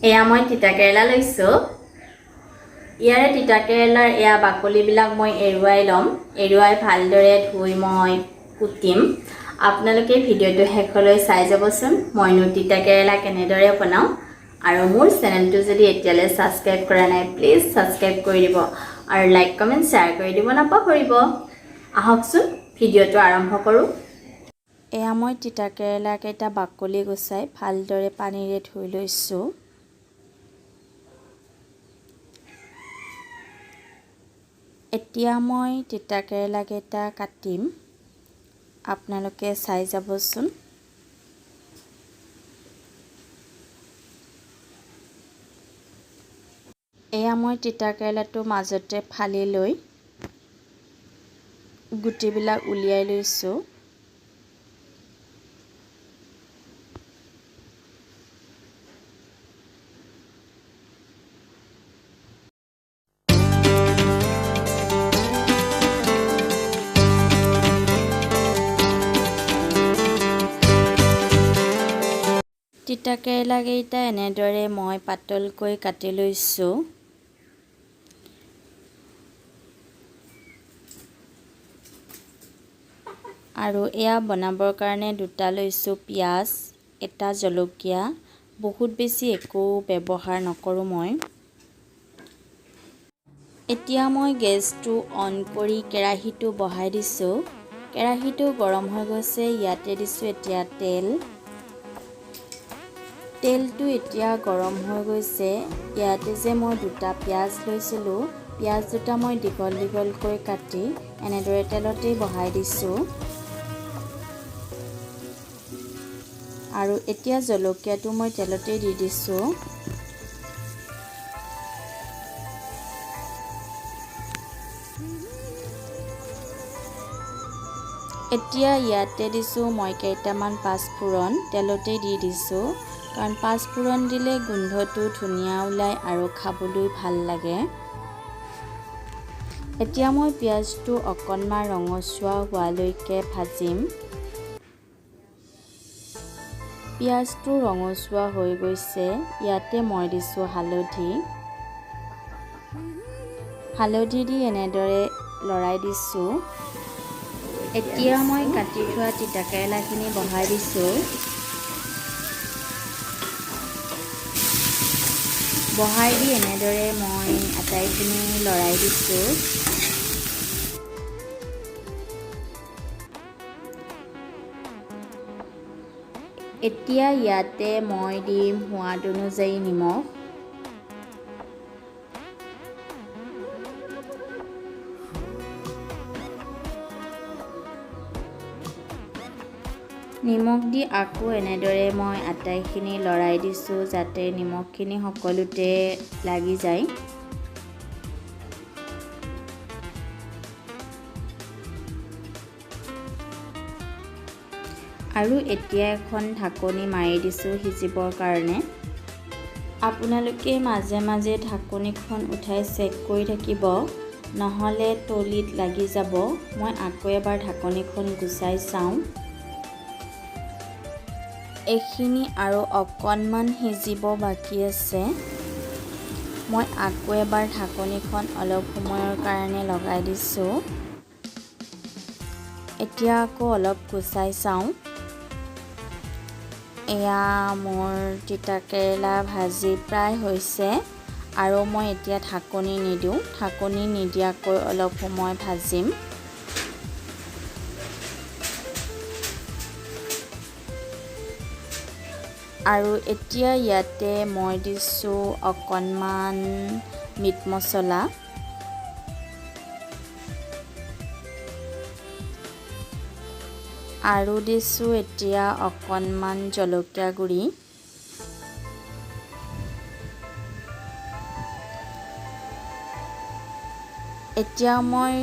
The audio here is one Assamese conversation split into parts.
এয়া মই তিতা কেৰেলা লৈছোঁ। ইয়াৰে তিতা কেৰেলাৰ এয়া বাকলিবিলাক মই এৰুৱাই ল'ম। এৰুৱাই ভালদৰে ধুই মই কুটিম। আপোনালোকে ভিডিঅ'টো শেষলৈ চাই যাবচোন, মইনো তিতা কেৰেলা কেনেদৰে বনাওঁ। আৰু মোৰ চেনেলটো যদি এতিয়ালৈ ছাবস্ক্ৰাইব কৰা নাই, প্লিজ ছাবস্ক্ৰাইব কৰি দিব আৰু লাইক, কমেণ্ট, শ্বেয়াৰ কৰি দিব নাপাহৰিব। আহকচোন, ভিডিঅ'টো আৰম্ভ কৰোঁ। এয়া মই তিতা কেৰেলাকেইটা বাকলি গুচাই ভালদৰে পানীৰে ধুই লৈছোঁ। এতিয়া মই তিতা কেৰেলাকেইটা কাটিম, আপোনালোকে চাই যাবচোন। এয়া মই তিতা কেৰেলাটো মাজতে ফালি লৈ গুটিবিলাক উলিয়াই লৈছোঁ। তিতা কেৰেলাকেইটা এনেদৰে মই পাতলকৈ কাটি লৈছোঁ। আৰু এয়া বনাবৰ কাৰণে দুটা লৈছোঁ পিঁয়াজ, এটা জলকীয়া। বহুত বেছি একো ব্যৱহাৰ নকৰোঁ মই। এতিয়া মই গেছটো অন কৰি কেৰাহীটো বহাই দিছোঁ। কেৰাহীটো গৰম হৈ গৈছে। ইয়াতে দিছোঁ এতিয়া তেল। তেলটো এতিয়া গৰম হৈ গৈছে। ইয়াতে যে মই দুটা পিঁয়াজ লৈছিলোঁ, পিঁয়াজ দুটা মই দীঘল দীঘলকৈ কাটি এনেদৰে তেলতেই বহাই দিছোঁ। আৰু এতিয়া জলকীয়াটো মই তেলতেই দি দিছোঁ। এতিয়া ইয়াতে দিছোঁ মই কেইটামান পাঁচফোৰণ, তেলতেই দি দিছোঁ, কাৰণ পাঁচফোৰণ দিলে গোন্ধটো ধুনীয়া ওলায় আৰু খাবলৈ ভাল লাগে। এতিয়া মই পিঁয়াজটো অকণমান ৰঙচুৱা হোৱালৈকে ভাজিম। পিঁয়াজটো ৰঙচুৱা হৈ গৈছে। ইয়াতে মই দিছোঁ হালধি। হালধি দি এনেদৰে লৰাই দিছোঁ। এতিয়া মই কাটি থোৱা তিতা কেৰেলাখিনি বহাই দিছোঁ। বহাই দি এনেদৰে মই আটাইখিনি লৰাই দিছোঁ। এতিয়া ইয়াতে মই দিম সোৱাদ অনুযায়ী নিমখ। নিমখ দি আকৌ এনেদৰে মই আটাইখিনি লৰাই দিছোঁ, যাতে নিমখখিনি সকলোতে লাগি যায়। আৰু এতিয়া এখন ঢাকনি মাৰি দিছোঁ সিজিবৰ কাৰণে। আপোনালোকে মাজে মাজে ঢাকনিখন উঠাই চেক কৰি থাকিব, নহ'লে তলিত লাগি যাব। মই আকৌ এবাৰ ঢাকনিখন গুচাই চাওঁ। এইখিনি আৰু অকণমান সিজিব বাকী আছে। মই আকৌ এবাৰ ঢাকনিখন অলপ সময়ৰ কাৰণে লগাই দিছোঁ। এতিয়া আকৌ অলপ গুচাই চাওঁ। এয়া মোৰ তিতা কেৰেলা ভাজি প্ৰায় হৈছে। আৰু মই এতিয়া ঢাকনি নিদিওঁ। ঢাকনি নিদিয়াকৈ অলপ সময় ভাজিম। আৰু এতিয়া ইয়াতে মই দিছোঁ অকণমান মিট মছলা। আৰু দিছোঁ এতিয়া অকণমান জলকীয়া গুড়ি। এতিয়া মই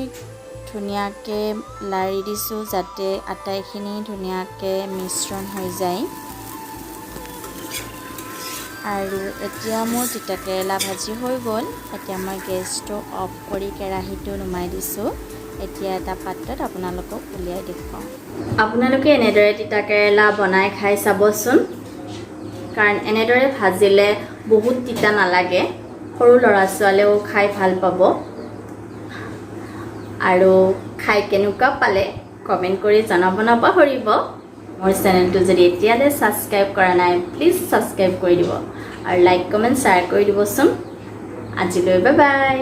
ধুনীয়াকৈ লাৰি দিছোঁ, যাতে আটাইখিনি ধুনীয়াকৈ মিশ্ৰণ হৈ যায়। আৰু এতিয়া মোৰ তিতা কেৰেলা ভাজি হৈ গ'ল। এতিয়া মই গেছটো অফ কৰি কেৰাহীটো নুমাই দিছোঁ। এতিয়া এটা পাত্ৰত আপোনালোকক উলিয়াই দেখুৱাওঁ। আপোনালোকে এনেদৰে তিতা কেৰেলা বনাই খাই চাবচোন। কাৰণ এনেদৰে ভাজিলে বহুত তিতা নালাগে, সৰু ল'ৰা ছোৱালীয়েও খাই ভাল পাব। আৰু খাই কেনেকুৱা পালে কমেণ্ট কৰি জনাব নাপাহৰিব। মোৰ চেনেলটো যদি এতিয়ালৈ ছাবস্ক্ৰাইব কৰা নাই, প্লিজ ছাবস্ক্ৰাইব কৰি দিব আৰু লাইক, কমেণ্ট, শ্বেয়াৰ কৰি দিবচোন। আজিলৈ বাই বাই।